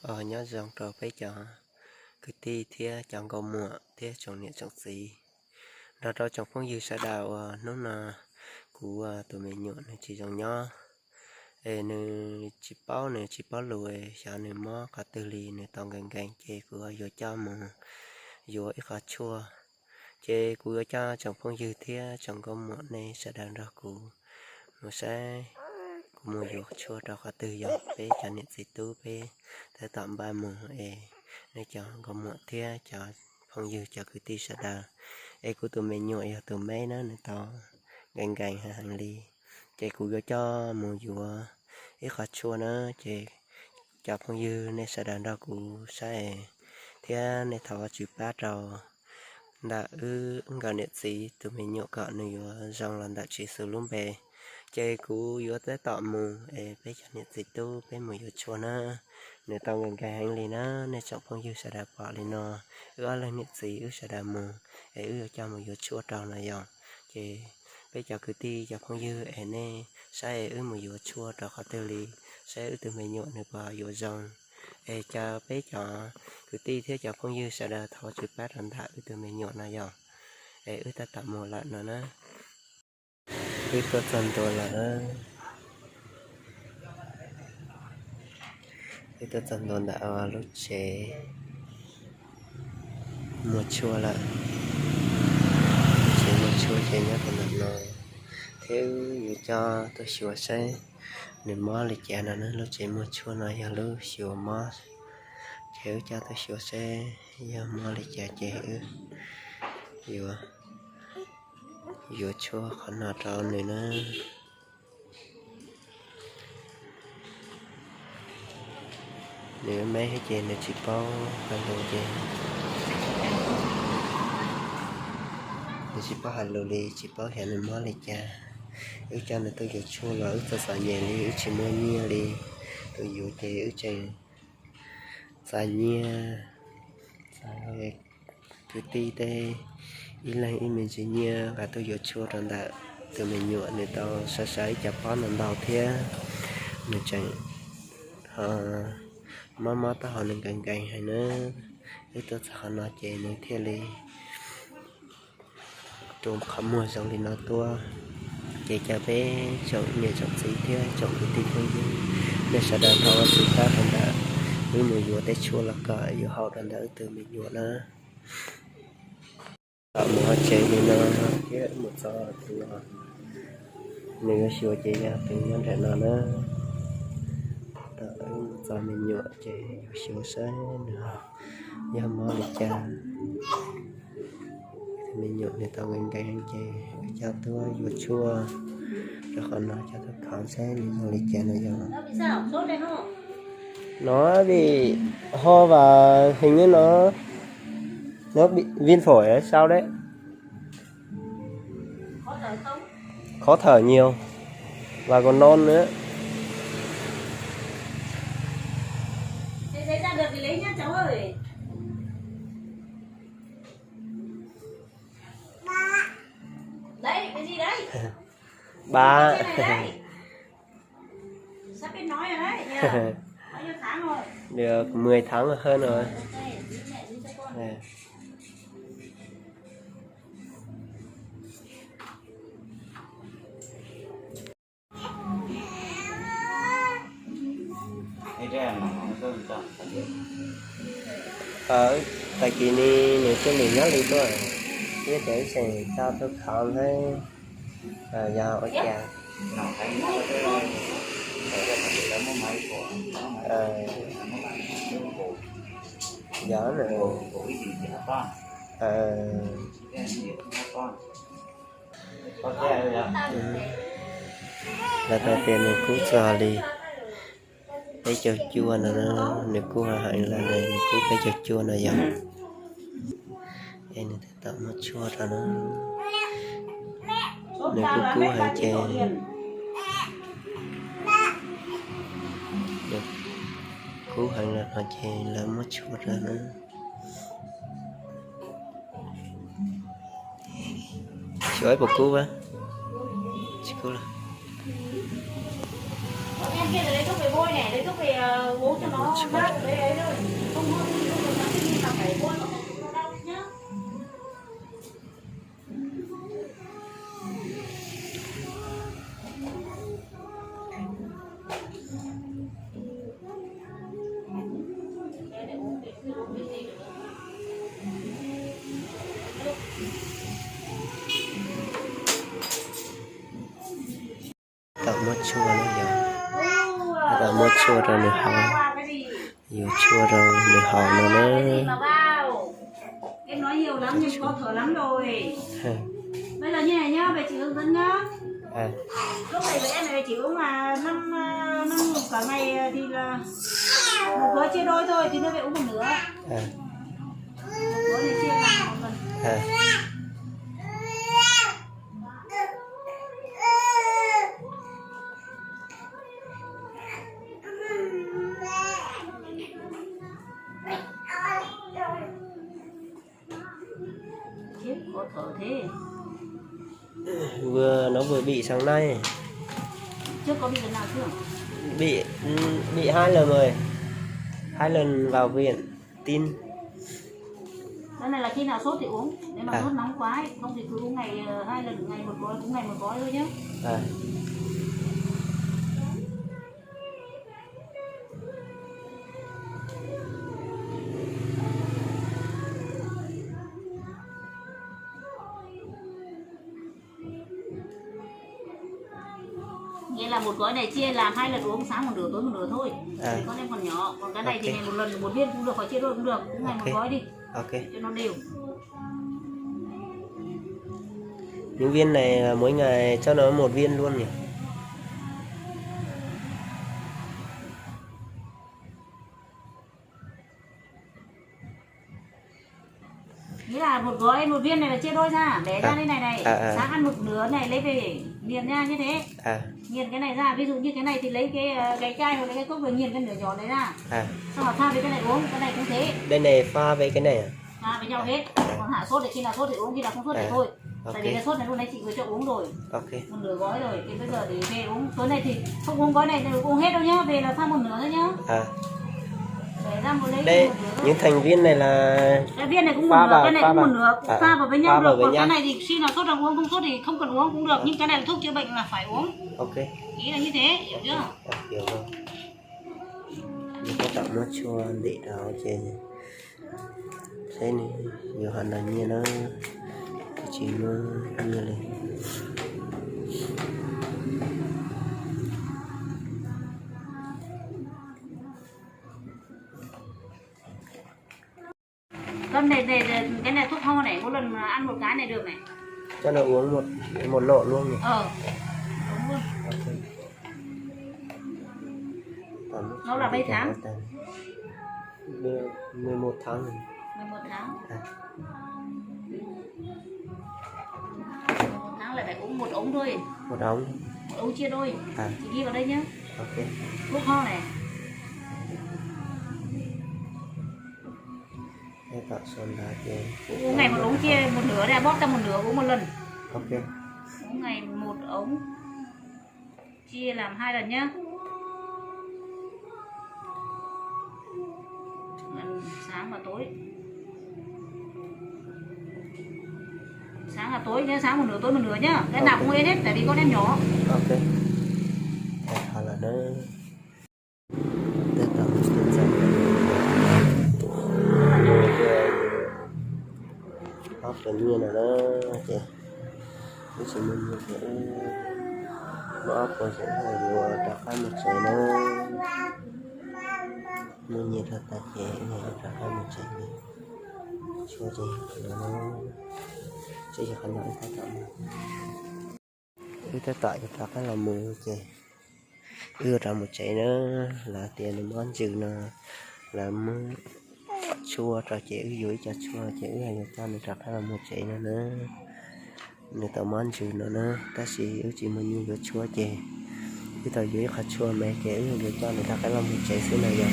Os, nyob zoo rau peb cov kwv tij thiab cov nkauj muam thiab tsoom niam tsoom txiv, nrog rau tsoom phooj ywg sawv daws uas hnub no kuv tus me nyuam nws tsis zoo nyob, es nws tsis paub, nws tsis paub lus, xyov nws mob qhov twg li, nws tau nkees nkees ces kuv yuav coj mus yuav ib qho tshuaj. Ces kuv yuav coj tsoom phooj ywg thiab tsoom nkauj muam nej sawv daws nrog kuv mus saib kuv mus yuav tshuaj rau qhov twg, yog peb cov niam txiv tub peb tab tom npaj mus es nej cov nkauj muam thiab cov phooj ywg cov kwv tij sawv daws, es kuv tus me nyuam yog tus me na, nws tau nkees nkees heev li, ces kuv yuav coj mus yuav ib qho tshuaj na, ces cov phooj ywg nej sawv daws nrog kuv saib thiab nej thov Vajtswv pab rau ntawm wb nkawm niam txiv tus me nyuam kom nws yuav zoo los ntawm Tswv Yexus lub npe. Ces kuv yuav tab tom mus es peb cov niam txiv tub peb mus yuav tshuaj na. Nws tau nkees nkees heev li na, nej tsoom phooj ywg sawv daws pom li no, wb ob leeg niam txiv wb sawv daws mus es wb yuav coj mus yuav tshuaj rau no yom. Ces peb cov kwv tij cov phooj ywg es nej saib es wb mus yuav tshuaj rau qhov twg li, saib wb tus me nyuam nws puas yuav zoo. Es cov peb cov kwv tij thiab cov phooj ywg sawv daws thov Vajtswv pab rau ntawm wb tus me nyuam no yom. Es wb tab tom mus lawm no na. Wb tuaj txog ntua lawm. Wb tuaj txog ntua ntawm lub tsev muag tshuaj lawm. Lub tsev muag tshuaj ces nyob rau ntawm no, thiab wb yuav coj tuaj xyuas saib nws mob li cas no na. Lub tsev muag tshuaj no yog lub xyuas mob, ces wb coj tuaj xyuas saib yog mob li cas ces wb yuav yuav tshuaj qhov no rau nws na. Nws me ces nws tsis paub hais lus ces, nws tsis paub hais lus li, tsis paub xyov nws mob li cas. Wb coj nws tuaj yuav tshuaj los wb txom txom nyem li, wb tsis muaj nyiaj li. Tus yuav ces wb tseem txais nyiaj, txais kwv tij tej ib leeg ib me ntsis nyiaj nqa tuaj yuav tshuaj rau ntawm tus me nyuam, nws tau sawv sawv ib co pob ntau ntau thiab nws tseem ho mob mob taub hau, nws nkees nkees heev na. Wb tuaj txog qhov no ces nws thiaj li rua qhov muag zoo li no tuaj. Ces cov peb tsoom niam tsoom txiv thiab tsoom kwv tij phooj ywg, nej sawv daws thov Vajtswv pab rau ntawm wb mus yuav tej tshuaj los kom yuav haum rau ntawm wb tus me nyuam na. Thaum mus tsev li no thiab mus txog tus no, nws yuav xyuas ces yog tus nyob nram no na. Thaum wb mus txog me nyuam ces yuav xyuas saib nws yog mob li cas. Me nyuam nws tau nkees nkees ces wb coj tuaj yuav tshuaj rau qhov no, coj tuaj khám saib nws zoo li cas no yog. Nó bị ho và hình như nó nó bị viêm phổi hay sao đấy. Khó thở nhiều và còn non nữa. Bà. Được mười tháng hơn rồi. Tag kis no nws tuaj nws nyob li tuaj, ib ces ib tseem tau tuaj khám thiab. Yog ua cas? Yog. Lawv hais tias nws kub txog li peb caug cuaj no, nws kub heev lawm, nws kub peb caug cuaj no yog. Es nws tab tom muab tshuaj rau na. Nws kub kub heev ces, nws kub heev lawm no ces lawv muab tshuaj rau na. Xyov puas kub, tsis kub lawm. Tau muab tshuaj no yog, tau muab tshuaj rau nws haus, yuav tshuaj rau nws haus no na. Vừa, nó vừa bị sáng nay. Bị, bị hai lần rồi. Hai lần vào viện tim. Cái này là khi nào sốt thì uống. Nếu mà sốt nóng quá ấy, không thì cứ uống ngày, ờ, hai lần, ngày một gói, cũng ngày một gói thôi nhá. À. Nghĩa là một gói này chia làm hai lần uống, sáng một nửa, tối một nửa thôi. À. Thì con em còn nhỏ, còn cái này thì ngày một lần, một viên cũng được, hoặc chia đôi cũng được, cũng ngày một gói đi. Ok. Cho nó đều. Những viên này là mỗi ngày cho nó một viên luôn nhỉ? Nghĩa là một gói, một viên này là chia đôi ra, bẻ ra thế này này. À, à. Sáng ăn một nửa này lấy về nghiền nha, như thế. À. Nghiền cái này ra, ví dụ như cái này thì lấy cái, ờ, cái chai hoặc là cái cốc rồi nghiền cái nửa nhỏ này ra. À. Xong rồi pha với cái này uống, cái này cũng thế. Đây này pha với cái này à? Pha với nhau hết. Còn hạ sốt thì khi nào sốt thì uống, khi nào không sốt thì thôi. Tại vì cái sốt này lúc nãy chị vừa cho uống rồi. Ok. Một nửa gói rồi, thì bây giờ để về uống. Tối nay thì không uống gói này, uống hết đâu nhá, về là pha một nửa thôi nhá. À. Để ra một lấy một nửa thôi. Đây, những thành viên này là cái viên này cũng một nửa, cái này cũng một nửa, pha vào với nhau được. Còn cái này thì khi nào sốt đang uống, không sốt thì không cần uống cũng được, nhưng cái này là thuốc chữa bệnh là phải uống. Ok. Ý là như thế, hiểu chưa? À, hiểu rồi. Nws tab tom muab tshuaj ntim rau ces seb nws yuav hais no nyiaj na, twb tsis muaj nyiaj li. Con này, này, này, cái này thuốc ho này, mỗi lần mà ăn một cái này được này. Cho nó uống một, một lọ luôn nhỉ? Ờ. Uống luôn. Ok. Nó là mấy tháng? Được mười một tháng rồi. Mười một tháng. À. Mười một tháng là phải uống một ống thôi. Một ống. Một ống chia đôi. À. Chị ghi vào đây nhá. Ok. Thuốc ho này. Uống ngày một ống, chia một nửa ra, bóp ra một nửa uống một lần. Ok. Uống ngày một ống, chia làm hai lần nhá. Ăn sáng và tối. Sáng và tối nhá, sáng một nửa, tối một nửa nhá. Cái nào cũng uống hết, tại vì con em nhỏ. Ok. Tau hais lawm na. Tab tom mus txog ob puas nyiaj no na, ces wb tsis muaj nyiaj ces wb muab ob puas ces wb yuav rov qab mus tsev na. Muaj nyiaj rau tas ces wb yuav rov qab mus tsev. Tshuaj ces no, tshuaj ces qhov no wb tab tom, wb tab tom yuav rov qab los mus ces wb yuav rov mus tsev na. Lawv tias nws mob ntsws no, lawv muab tshuaj rau ces wb yuav ib co tshuaj ces wb yuav coj nws rov qab los mus tsev no na. Nws tau mob ntsws no na, tab sis wb tsis muaj nyiaj yuav tshuaj ces wb tau yuav ib qho tshuaj me ces wb yuav coj nws rov qab los mus tsev xwb na yom.